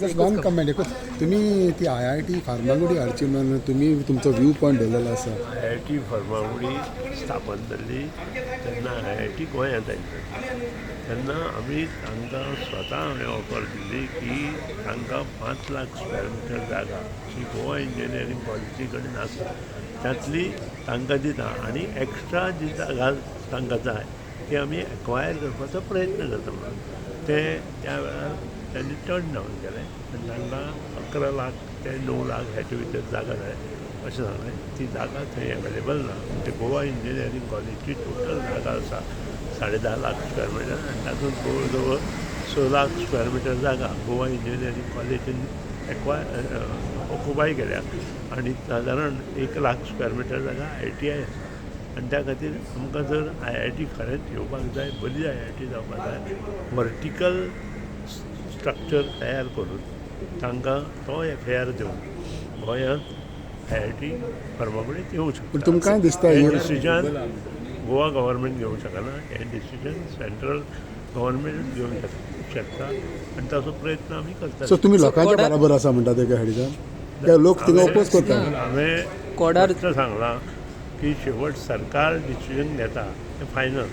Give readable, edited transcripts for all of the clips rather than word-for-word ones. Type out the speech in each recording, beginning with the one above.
Just one comment एकूच. तुमी ती आयआयटी फार्मागुडी हाडची म्हणून तुमी तुमचो व्यू पॉयंट दवरलेलो आसा. आयआयटी फर्मागुडी स्थापन जाल्ली तेन्ना आयआयटी गोंयांत आयिल्ली तेन्ना आमी तांकां स्वता हांवें ऑफर दिल्ली की तांकां 5 लाख स्क्वेअर मिटर जागा जी गोवा इंजिनियरींग कॉलेजी कडेन आसा तातली तांकां दिता आनी एक्स्ट्रा जी जागा तांकां जाय ती आमी एक्वायर करपाचो प्रयत्न करता म्हणून. ते त्या वेळार तांणी टर्न डावन केलें आनी तांकां 11 लाख ते 9 लाख हाचे भितर जागा जाय अशें सांगलें. ती जागा थंय एवेलेबल ना. म्हणजे गोवा इंजिनियरींग कॉलेजची टोटल जागा आसा 10.5 लाख स्क्वेअर मिटर आनी तातूंत जवळ जवळ 6 लाख स्क्वेअर मिटर जागा गोवा इंजिनियरींग कॉलेजीन एक्वायर ऑकुपाय केल्या आनी सादारण 1 लाख स्क्वेअर मिटर जागा आयटीआय आसा. आनी त्या खातीर आमकां जर आयआयटी खरेंच येवपाक जाय, बरी आयआयटी जावपाक जाय, वर्टिकल स्ट्रक्चर तयार करून तांकां तो एफएआर दिवन गोंयांत आयआयटी फार्मागुडीत येवंक पूण शकता. तुमकांय दिसता हें हे डिसिजन गोवा गव्हर्मेंट घेवंक शकना, हें डिसिजन सेंट्रल गव्हर्मेंट घेवंक शकता आनी ताचो प्रयत्न आमी करतले. सो तुमी लोकांच्या बराबर आसा म्हणटा ते सायडीच्यान, कित्याक लोक थिंगा ओपोज करता. हांवें कोडार स्पश्ट सांगलां की शेवट सरकार डिसिजन घेता तें फायनल,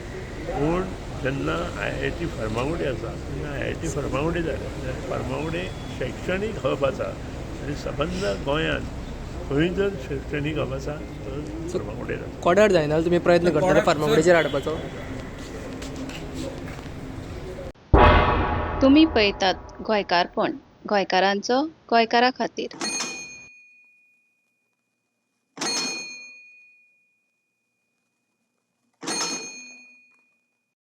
पूण जेन्ना आयआयटी फर्मागुडी आसा तेन्ना आयआयटी फर्मागुडी जाय. फर्मागुडी शैक्षणीक हब आसा आनी सबंद गोंयांत खंय जर शैक्षणीक हब आसा तर फर्मागुडीर आसा. कोडार जायना जाल्यार तुमी प्रयत्न करतले फार्मागुडीचेर हाडपाचो? तुमी पळयतात गोंयकारपण, गोंयकारांचो गोंयकारा खातीर.